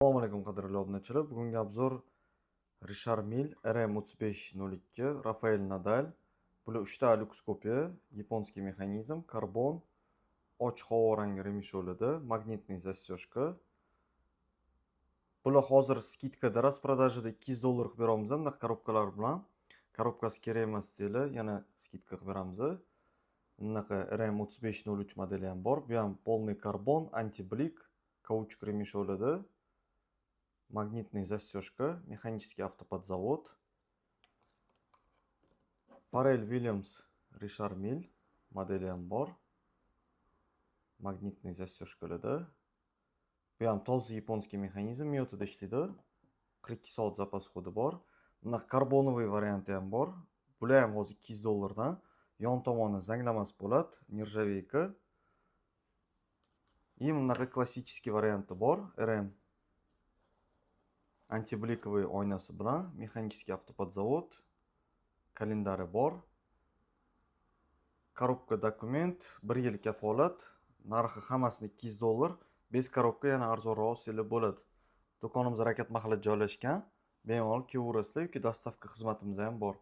Assalomu alaykum, qadrli obunachilar. Bugungi обзор Richard Mille RM3502, Rafael Nadal. Bular 3 ta люкс копия, японский механизм, karbon, och havo rangi ремешок larda, магнитный застежка. Bular hozir скидка da, распродажа da 200 dollar qilib beramiz bunaqa коробка lar bilan. Коробка si kerak emas desanglar, yana скидка qilib beramiz. Bunaqa RM3503 modeli ham bor. Bu ham полный karbon, anti-блик, каучук ремешок larda. Магнитный застежка, механический автоподзавод. Pharrell Williams Richard Mille modeli ham bor. Магнитный застежка larda. Bu ham toza японский mexanizm, Miyotida ishlaydi. 42 soat запас хода bor. Bunaqa карбоновый varianti ham bor. Bular ham hozir 200 dollardan. Yon tomoni zanglamas bo'ladi, нержавейка. И bunaqa klassический varianti bor, RM антибликовый oynasi bilan, механический автоподзавод, kalendari bor. Коробка, документ, 1 yil kafolat, narxi hammasini 200 dollar. Без коробка yana arzonroq olsanglar bo'ladi. Do'konimiz Rakat mahallada joylashgan. Bemalol kelaverasizlar yoki доставка xizmatimiz ham bor.